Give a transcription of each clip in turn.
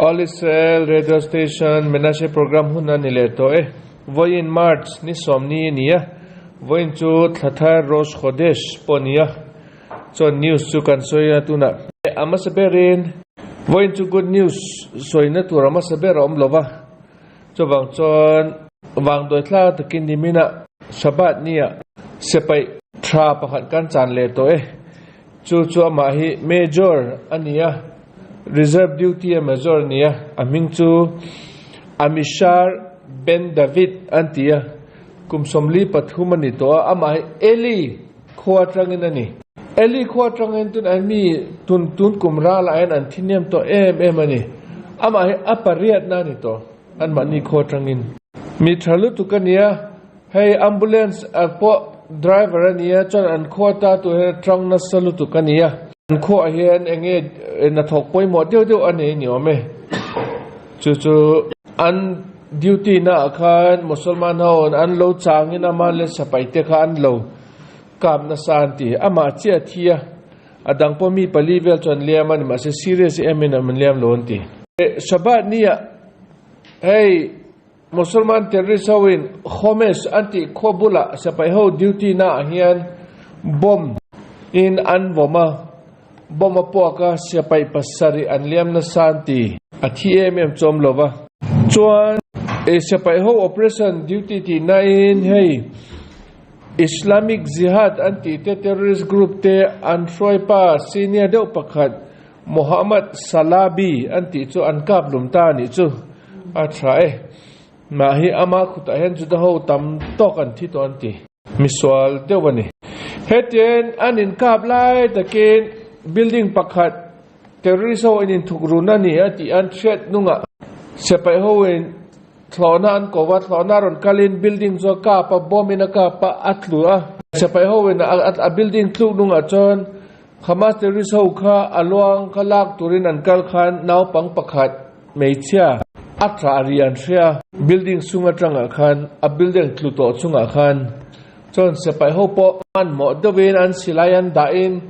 All Israel Radio Station Menashe Program hun a ni leh tawh e. Vawiin March ni sawmni a ni a, vawiin chu thla thar Rosh Chodesh pawh a ni a, chuan news chu kan sawi a tunah. A hmasa berin vawiin chu good news sawina tur a hmasa ber a awm lo va, chuvang chuan vangdawi thla takin niminah Shabbat nia sipai tha pakhat kan chan leh tawh e. Chu chu amah hi Major a ni a, Reserve Duty a Major a ni a, a hming chu Amishar Ben David an ti a, kum 43 a ni tawh a, amah hi Eli khua atangin a ni. Eli khua atangin tun an mi tun tun kum ralah hian an thihniam tawh em em a ni. Amah hi a pariatna a ni tawh anmahni khua atangin. Mi tha lutuk a ni a. Hei ambulance a pawh driver a nia chuan an khua ta tur hian a tang nasa lutuk a nia. An khuaah hian eng nge hnathawk pawimawh deuh deuh a nei ni awm e. Chu chu an duty na ah khan Musalman ho an lo changin ama leh sapai te kha an lo kap nasa an ti. Amah chiah a thi a, a dang pawh mi pali vel chu an liam a ni mahse serious em in an liam lo an ti. Shabbat nia hei. Musalman terrorist ho in Homs an tih khua bulah sipai ho duty na ah hian bomb in an vawm a, bomb a puak a sipai pasarih an liam nasa an ti. A thi em em chawm lo va. Chuan sipai ho operation duty tih na in hei Islamic Jihad an tih te terrorist group te an hruaipa senior deuh pakhat Mohammad Salabi an tih chu an kap lum ta a nih chu a tha e. Mah hi ama khutah hian Juda ho tam tawk an thi tawh an ti. Misual deuh a ni. Hetiang an inkap lai takin building pakhat terrorist ho in inthuk run a ni a tih an hriat hnungah sipai ho in thlawhna an ko va, thlawhna rawn kalin building chu a kap a, bomb in a kap a, a tlu a. Sipai ho in a building tluk hnungah chuan Hamas terrorist ho kha a luang kha lak turin an kal khan naupang pakhat hmeichhia a tah ri an hria. Building chung atangah khan a building tlu tawh chungah khan chuan sipai ho pawh hmanhmawh deuhin an silai an dahin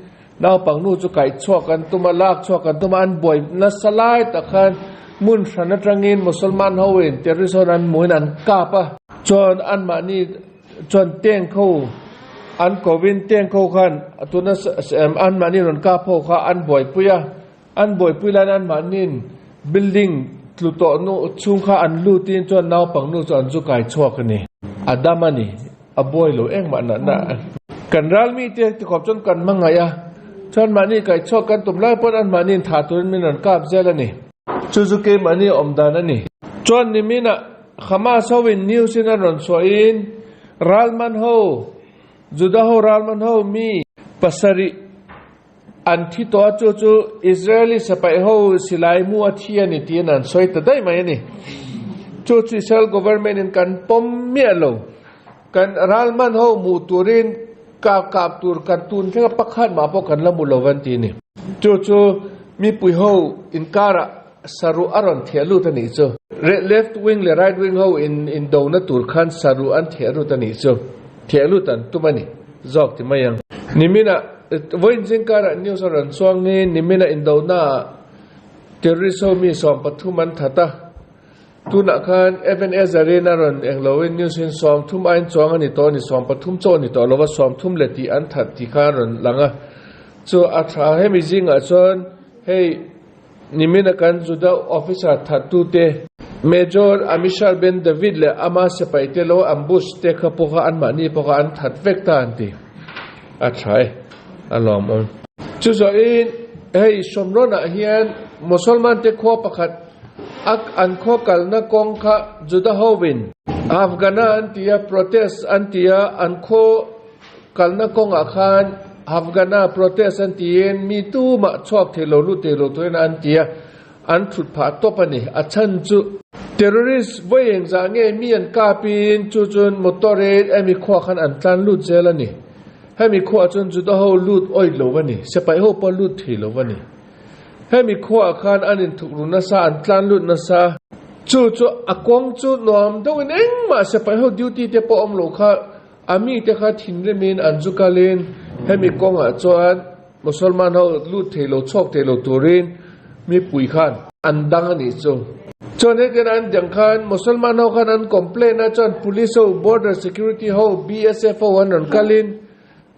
naupang nu chu kaih chhuak an tum a, lak chhuak an tum a, an buai nasa lai tak khan hmun hran atangin Musalman ho in terrorist ho an hmuhin an kap a. Chuan anmahni Chuan tank ho an kovin tank ho khan tuna anmahni rawn kap ho kha an buaipui a, an buaipui laiin anmahniin building tlu tawh nu chhung kha an lutin chuan naupang nu chu an zu kai chhuak a ni. A dam a ni, a buai lo engmah natna kan ral mite tikhawp chuan kan hmangaih a, chuan mahni kai chhuak kan tum lai pawn anmahniin thah turin min rawn kap zel a ni. Chu chu keimahni awm dan a ni. Chuan niminah Hamas ho in news in an rawn chhuah in ralman ho, Juda ho ralman ho mi pasarih an thi tawh a, chu chu Israeli sipai ho silai mu a thi a ni tiin an sawi ta daih mai a ni. Chu chu Israel government in kan pawm miah lo. Kan ralman ho hmuh turin kap kap tur kan tun thleng a pakhat mah pawh kan la hmu lo an ti a ni. Chu chu mipui ho inkarah saruh a rawn theh lut a nih chu. Left wing leh right wing ho in indona tur khan saruh an theh lut a nih chu. Theh lut an tum a ni zawk ti mai ang. Niminah vawiin zingkarah news a rawn chuangin niminah indonaah terrorist ho mi 13 an that a. Tunah khan Evan Ezer-in a rawn eng loin news in 30 aiin chuang a ni tawh a ni, 30 chaw a ni tawh lova 30 leh tih an that tih kha a rawn lang a. Chu a tha hemi zingah chuan hei nimina kan Juda officer thattute Major Amishar Ben David leh ama sipaite lo ambush te kha pawh kha anmahni pawh kha an that vek ta an ti. A tha e, a lawmawm. Chu zawhin hei Shomron-ah hian Mosolman te khua pakhat A an khaw kalna kawng kha Juda hovin Afghana an ti a, protest an ti a, an khaw kalna kawngah khan Afghana protest an tiin mi tumah chhuak thei lo lut thei lo turin an ti a, an thut phah tawp a ni. A chhan chu terrorist vawi engzah nge mi an kapin chu chuan motor in hemi khuah khan an tlan lut zel a ni. Hemi khuah chuan Juda ho lut awih lo a ni, sipai ho pawh lut thei lo a ni. Hemi khuaah khan an inthuk ru nasa, an tlan lut nasa. Chu chu a kawng chu nuam deuhin engmah sipai ho duty te pawh awm loh kha a mite kha thinrimin an zu kalin hemi kawngah chuan Musalman ho lut thei lo chhuak thei lo turin mipui khan an dang a nih chu. Chuan hetiang an dang khan Musalman ho khan an complain a chuan police ho border security ho BSF ho an rawn kalin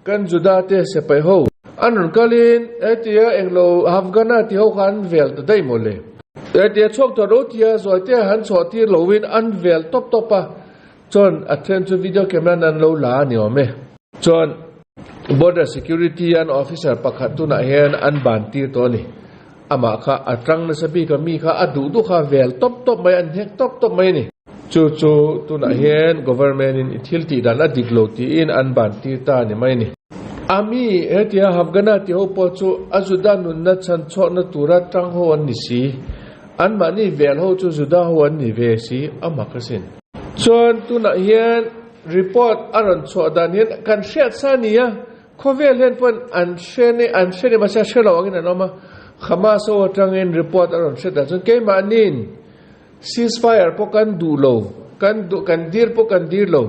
kan Juda te sipai ho an rawn kalin hetia englo Afghana ti ho kha an vel ta daih mawle. Hetia chhuak tawh ro tia zawi te han chhuah tir loin an vel tawp tawp a chuan a then chu video camera in an lo la a ni awm e. Chuan Border Security an officer pakhat tunah hian an ban tir tawh a ni. Amah kha a tang nasa bik a, mi kha a duh duh kha vel tawp tawp mai, an hnek tawp tawp mai a ni. Chu chu tunah hian Government in i thil tih dan a dik lo tiin an ban tir ta a ni mai a ni. A mi hetia Hafgana ti ho pawh chu a Juda nunna chhan chhuakna tura tang ho an ni si. Anmahni vel ho chu Juda ho an ni ve si a mak asin. Chuan tunah hian Report a rawn chhuah dan hian kan hriat sa a ni a, khawvel hian pawn an hre ni an hre ni mahse a hre lo angin an awm a, Hamas ho atangin report a rawn hre dan chuan keimahniin ceasefire pawh kan duh lo, kan duh kan dir pawh kan dir lo,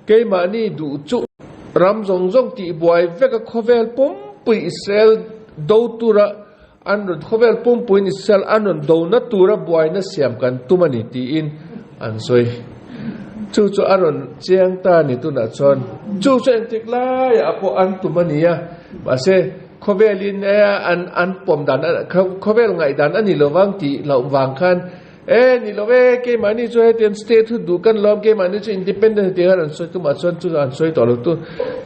keimahni duh chu ram zawng zawng tihbuai vek a khawvel pumpui Israel do tura an rawn khawvel pumpuiin Israel an rawn dona tura buaina siam kan tum a ni tiin an sawi. Chu chu a rawn chiang ta a ni tunah chuan chu chu engtik laiah pawh an tum a ni a, mahse khawvelin an an pawm dan khawvel ngaihdan a ni lovang tih loh vang khan e ni lo e keimahni chu hetiang state hu duh kan lawm keimahni chu independent tih khan an sawi tumah chuan chu an sawi tawh lo tu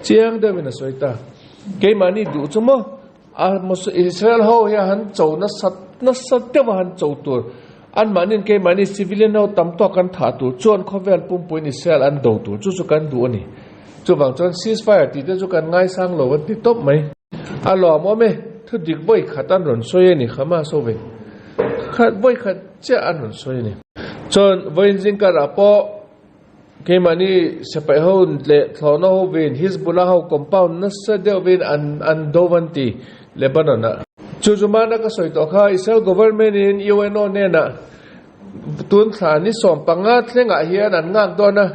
chiang deuhin a sawi ta. Keimahni duh chu maw A Israel ho hi han cho nasa nasa deuh a han cho tur. Anmahniin keimahni civilian ho tam tawk an thah tur chuan khawvel pumpuiin Israel an do tur chu chu kan duh a ni. Chuvang chuan ceasefire tih te chu kan ngaisang lo an ti tawp mai. A lawmawm e, thu dik vawi khat an rawn sawi a ni Hamas ho ve khat vawi khat chiah an rawn sawi a ni. Chuan vawiin zingkarah pawh Keimahni sipai ho leh thlawhna ho vin Hizbullah ho compound nasa deuh vin an an do an ti Lebanon ah. Chu chu mana ka sawi tawh kha Israel government in UNO hnenah tun thla ni 15 thlengah hian an nghak dawn a,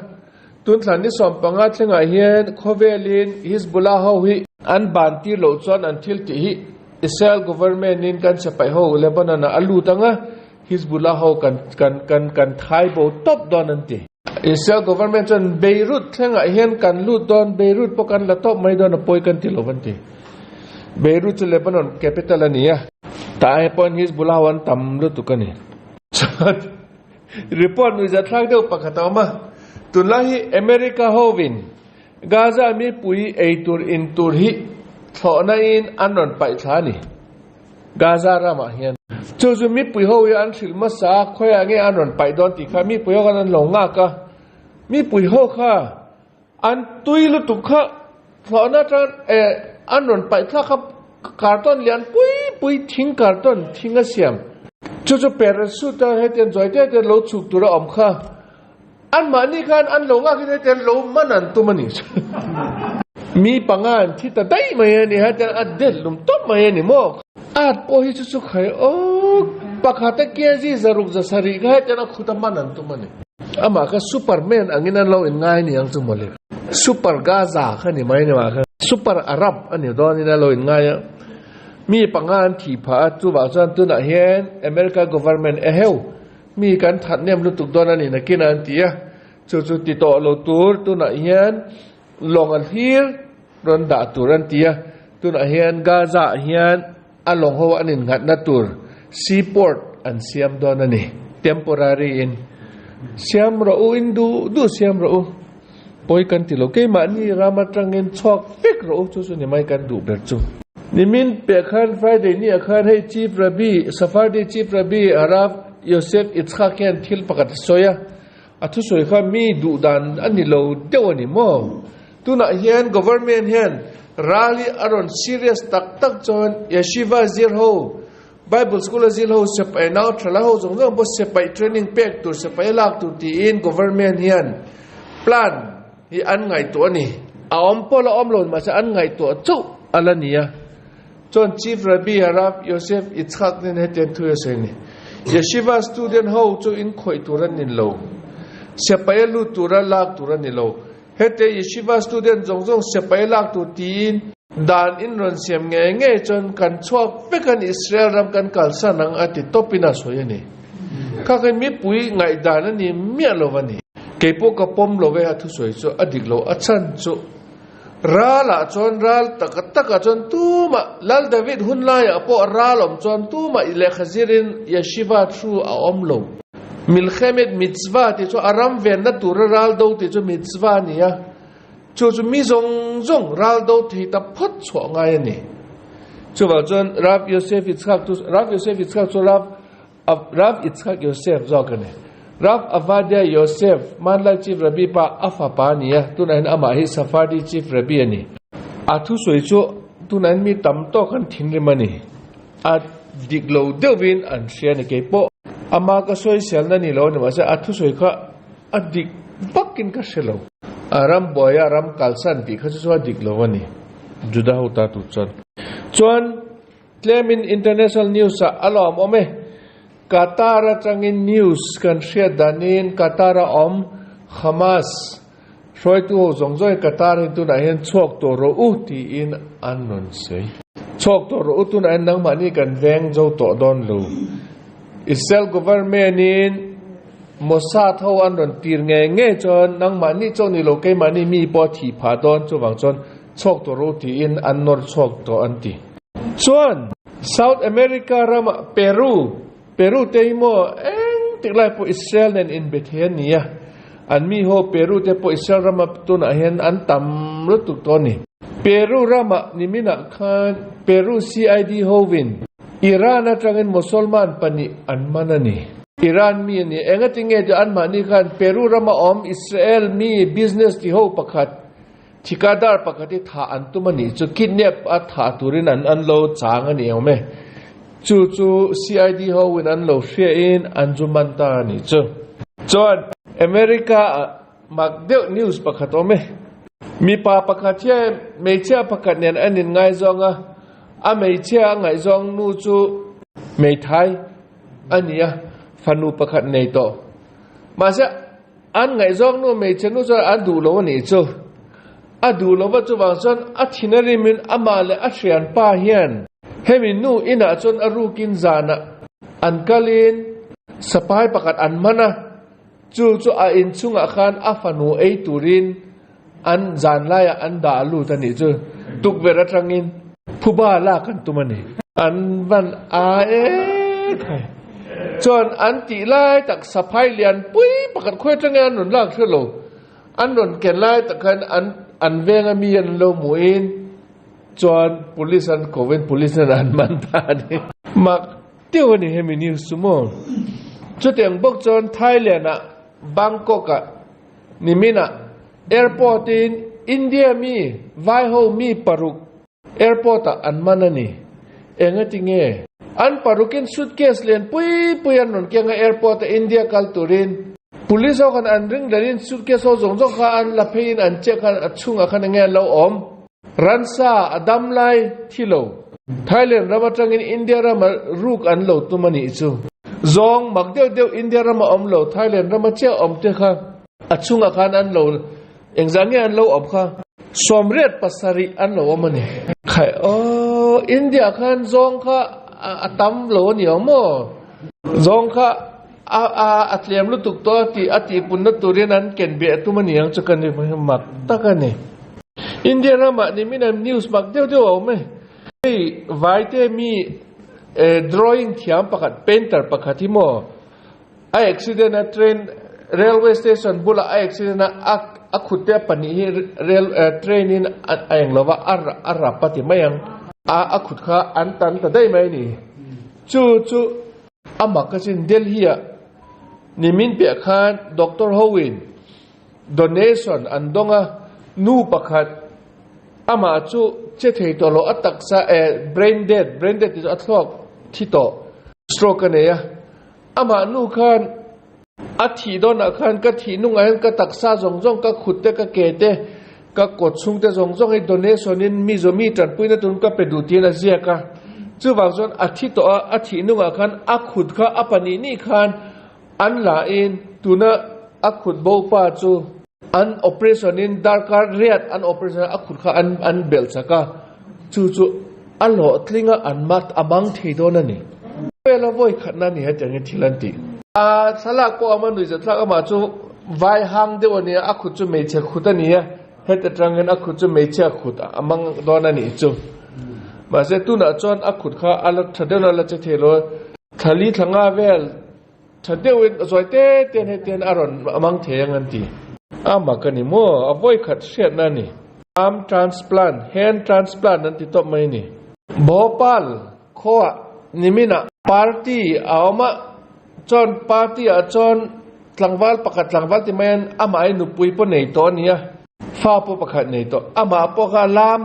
tun thla ni 15 thlengah hian khawvelin Hizbullah ho hi an ban tir loh chuan an thil tih hi Israel government in kan sipai ho Lebanon ah a lut ang a, Hizbullah ho kan kan kan kan thai bo tawp dawn an ti. Israel government chuan Beirut thlengah hian kan lut dawn, Beirut pawh kan la tawp mai dawn a pawi kan ti lo an ti. Beirut chu Lebanon capital a ni a. Tah he pawhin Hizbullah ho an tam lutuk a ni. Chuan report nuihzathlak deuh pakhat a awm a, tunlai hi America hovin Gaza mipui ei tur in tur hi thlawhna in an rawn paih thla a ni. Gaza ramah hian. Chu chu mipui ho hi an hrilh hmasa a, khawiah nge an rawn paih dawn tih kha mipui ho khan an lo nghak a. Mipui ho kha an tui lutuk kha thlawhna atang eh an rawn paih thlak a, carton lian pui pui thing carton thing a siam. Chu chu parachute a hetiang zawi te te lo chhuk tur a awm kha. Anmahni khan an lo nghak in hetiang lo man an tum a ni. Mi panga an thi ta daih mai a ni, hetiang a det lum tawp mai a ni maw? At pawh hi chu chu khai awk pakhat a kg 670 kha hetiang a khut a man an tum a ni. Amah kha Superman angin an lo inngai ni ang chu mawle. Super Gaza kha ni mai ni mah kha. Super Arab a ni dawn in a lo inngai a. Mi panga an thih phah a, chuvah chuan tunah hian America government eheu Mi kan that nem lutuk dawn a ni nakin an ti a, chu chu ti tawh lo tur tunah hian lawng a hlir rawn dah tur an ti a, tunah hian Gaza ah hian a lawng ho an innghatna tur sea port an siam dawn a ni, temporary in siam rawh u, in duh duh siam rawh u, pawi kan ti lo, keimahni ram atangin chhuak vek rawh u, chu chu ni mai kan duh ber chu. Nimin pek khan Friday ni ah khan hei Chief Rabbi, Sephardi Chief Rabbi Harav Yosef Yitzhak hian thil pakhat a sawi a, a thusawi kha mi duh dan a ni lo deuh a ni maw? Tunah hian Government hian ral hi a rawn serious tak tak chuan Yeshiva zir ho, Bible School a zir ho, sipai nau thala ho zawng zawng pawh sipai training pek tur, sipai a lak tur tiin Government hian plan hi an ngaihtuah a ni. A awm pawh la awm lo mahse an ngaihtuah chauh a la ni a. Chuan Chief Rabbi Harav Yosef Yitzhak nen hetiang thu hi a sawi a ni, Yeshiva student ho chu in khawih tur an ni lo, sipai a lut tura lak tur a ni lo. Hete Yeshiva student zawng zawng sipai a lak tur tiin. Dan in rawn siam ngei ngei chuan kan chhuak vek a ni, Israel ram kan kalsan ang a ti tawpin a sawi a ni. Kha kha mipui ngaihdan a ni miah lo a ni. Kei pawh ka pawm lo e a thusawi chu a dik lo a chhan chu ralah chuan ral taka takah chuan tumah Lal David hun laiah pawh ral awm chuan tumah lehkha zirin Yeshiva thu a awm lo. Milchemet mitzvah tih chu a ram venna tura ral do tih chu mitzvah a ni a. Chu chu mi zawng zawng ral do thei ta phawt chhuah ngai a ni. Chuvang chuan Rav Yosef Yitzhak chu Rav Yosef Yitzhak chu Rav Rav Yitzhak Yosef zawk a ni. Rav Avadia Yosef, hmanlai Chief Rabbi pa a fapa a ni a, tunah hian amah hi Sephardi Chief Rabbi a ni. A thusawi chu tunah hian mi tam tawk an thinrim a ni. A dik lo deuhin an hria a ni kei pawh. Ama ka sawiselna ni lo a ni mahse a thusawi kha A dik vakin ka hre lo. A ram buaia ram kalsan tih kha chu chu a dik lo a ni. Juda ho ta tur chuan. Chuan tlemin international news ah a lawm awm e. Qatar atangin news kan hriat danin Qatar a awm Hamas hruaitu ho zawng zawng hi Qatar hi tunah hian chhuak tawh rawh u tiin an rawn sawi. Chhuak tawh rawh u tunah hian nangmahni kan veng zo tawh dawn lo. Israel government in Mossad ho an rawn tir ngei ngei chuan nangmahni chauh ni lo keimahni mi pawh a thih phah dawn chuvang chuan chhuak tawh rawh u tiin an nawr chhuak tawh an ti. Chuan South America ramah Peru, Peru te hi maw eng tik lai pawh Israel nen inbe thei an ni a, an mi ho Peru te pawh Israel rama tunah hian an tam lutuk tawh a ni. Peru ramah niminah khan Peru CID hovin Iran atangin Mosolman pahnih an man a ni. Iran mi a ni. Engati nge tih anmahni khan Peru rama awm Israel mi business ti ho pakhat thikadar pakhat hi thah an tum a nih chu kidnap a thah turin an an lo chang a ni awm e. Chu chu CID ho in an lo hria in an zu man ta a nih chu. Chuan America ah mak deuh news pakhat awm e. Mipa pakhat hian hmeichhia pakhat nen an inngaizawng a, a hmeichhia a ngaihzawng nu chu hmeithai a ni a, fanu pakhat nei tawh. Mahse, an ngaihzawng nu hmeichhe nu chuan a duh lo a nih chu. A duh lova chuvang chuan a thin a rimin amah leh a hrianpa hian hemi nu inah chuan a rukin zanah an kalin sapai pakhat an man a, chu chu a inchungah khan a fanu ei turin an zan laiah an dah lut a nih chu. Tukverh atangin phuba lak an tum a ni. An van a e thai. Chuan an tih lai tak saphai lian pui pakhat khawi atangin an rawn lak hre lo. An rawn ken lai tak khan an an veng a mi an lo hmuhin chuan police an kovin police nen an man ta a ni. Mak deuh a ni hemi news chu maw. Chutiang bawk chuan Thailand ah Bangkok ah Niminah airport in India mi vai ho mi paruk airport ah an man a ni. Engati nge? An parukin suitcase lian pui pui an rawn keng a airport a India kal turin. Police ho khan an ring danin suitcase ho zawng zawng kha an la pheiin an check khan a chhungah khan enge an lo awm. Ransa a dam lai thi lo. Thailand ram atangin India rama ruk an lo tum a nih chu. Zawng mak deuh deuh India rama awm lo Thailand rama chiah awm te kha a chungah khan an lo engzah nge an lo awm kha 77 an lo awm a ni. Khai aw India khan zawng kha a tam lo a ni ang maw? Zawng kha a a a tlem lutuk tawh a tih a tihpunna turin an ken beh tum a ni ang chu ka ni mak tak a ni. India ramah nimin an news mak deuh deuh a awm e. Hei Vaite mi drawing thiam pakhat painter pakhat hi maw a accident a train railway station bulah a accident a a khut te pahnih hi rail train in a eng lova a a rap a ti mai ang a a khut kha an tan ta daih mai a ni. Chu chu a mak asin Delhi ah nimin piah khan doctor ho in Donation an dawng a, nu pakhat amah chu che thei tawh lo, a taksa eh brain dead, brain dead tih chu a thluak thi tawh, stroke a nei a, amah nu khan a thih dawnah khan ka thih nungah hian ka taksa zawng zawng ka khut te ka ke te ka kawt chhung te zawng zawng hi donation in mi zawh mi tanpuina tun ka pe duh tiin a ziak a, chuvang chuan a thi tawh a, a thih nungah khan a khut kha a pahnih nih khan An la in tuna a khut bo pa chu an operation in darkar riat an operation a khut kha an an belh chak a. Chu chu a hlawhtling a, an mat a mang thei dawn a ni. Khawvela vawi khatna a ni hetiangin thil an tih. A thlalak pawh a nuihzat thlak amah chu vai hang deuh a ni a, a khut chu hmeichhe khut a ni a, heti atangin a khut chu hmeichhia khut a mang dawn a nih chu. Mahse tunah chuan a khut kha a la tha deuhin a la che thei lo a, thlali thla nga vel tha deuhin zawi te te hian heti hian a rawn mang thei ang an ti. A mak a ni maw? A vawi khat hriatna a ni. Arm transplant, hand transplant an ti tawp mai a ni. Bhopal khuaah niminah party a awm a, chuan party ah chuan tlangval pakhat tlangval ti mai hian amah hi nupui pawh nei tawh a ni a, fa pawh pakhat nei tawh, amah pawh kha lam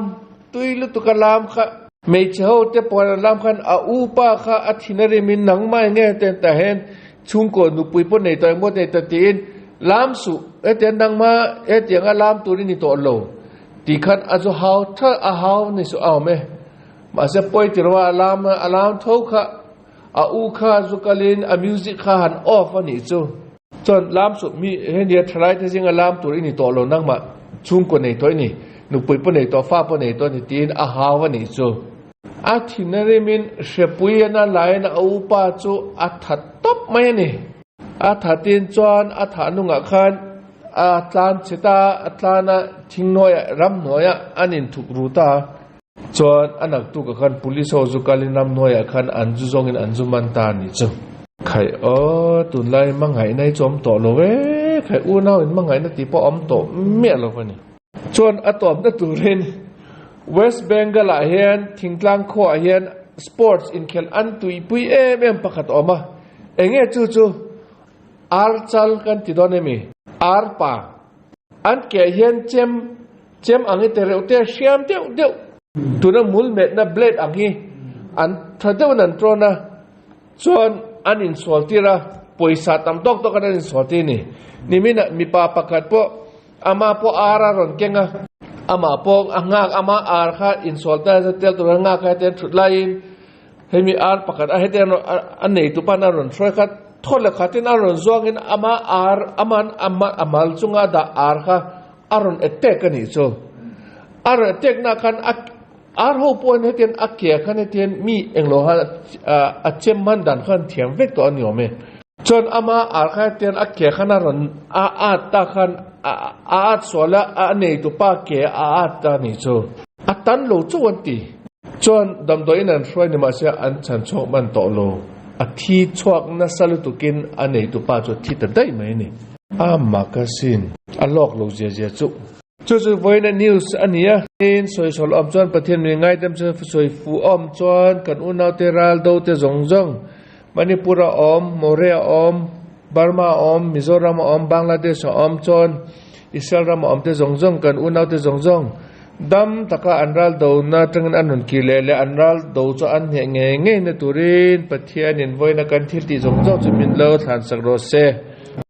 tui lutuk a lam kha hmeichhe ho te pawh an lam khan a u pa kha a thin a rim in nangmah eng nge hetiang tah hian chhungkaw nupui pawh nei tawh engmaw nei tawh tiin lam suh hetiang nangmah hetiang a lam tur i ni tawh lo tih khan a zu hau tha a hau ni suh a awm e mahse pawi ti lo a lam a lam tho kha a u kha zu kalin a music kha han off a nih chu. Chuan lam suh mi henia thalai te zinga lam tur i ni tawh lo nangmah chhungkaw nei tawh i ni, nupui pawh nei tawh, fa pawh nei tawh a ni tiin a hau a nih chu. A thin a rimin hrepui a laiin a upa chu a that tawp mai a ni. A thatin chuan a thah nungah khan a tlan chhe ta, a tlan a thing hnuaiah ramhnuaiah an inthup ru ta a. Chuan a naktukah khan police ho zu kalin ramhnuaiah khan an zu zawngin an zu man ta a nih chu. Khai aw, tunlai hmangaihna hi chu awm tawh lo e, khai unau in hmangaihna tih pawh a awm tawh miah lo a ni. Chuan a tawpna turin West Bengal ah hian thingtlang khuaah hian sports inkhelh an tuipui em em pakhat a awm a, enge chu chu ar chal kan ti dawn emi? Ar pa. An keh hian chem Chem ang hi te reuh te hriam deuh deuh. Tuna mul metna blade ang hi an tha deuhin an tawn a, chuan an insual tir a, pawisa tam tawk tawk an insual tir a ni. Niminah mipa pakhat pawh ama pawh ar a rawn keng a, amah pawh a nghak ama ar kha insual ta tel tur a nghak a hetiang thut laiin hemi ar pakhat a hetiang a neitu pa'n a rawn hruai kha thaw leh khatin a rawn zuangin ama ar aman a mal chunga dah ar kha A rawn attack a nih chu. A rawn attack na khan a ar ho pawhin hetian a ke ah khan hetian mi englo han a chem hman dan khan thiam vek tawh a ni awm e. Chuan ama ar kha hetian a ke khan a rawn a at ta khan a at sual a a neitu pa ke a at ta a nih chu. A tan lo chauh an ti. Chuan damdawiin an hruai ni mahse an chhan chhuak hman tawh lo. A thi chhuak nasa lutukin a neitu pa chu a thi ta daih mai a ni. A makasin a lawk lo zia zia chu. Chu chu vawiina news a ni a. Tin, sawisawl awm chuan Pathian mi ngaidam chu sawi fuh awm chuan kan unaute ral do te zawng zawng Manipur a awm, Moreh a awm, Burma a awm, Mizoram a awm, Bangladesh a awm chuan Israel ram a awm te zawng zawng kan unaute zawng zawng dam taka an ral do na atangin an rawn kir leh leh an ral do chu an hneh ngei ngei na turin Pathianin vawiina kan thil tih zawng zawng chu min lo thlansak rawh se.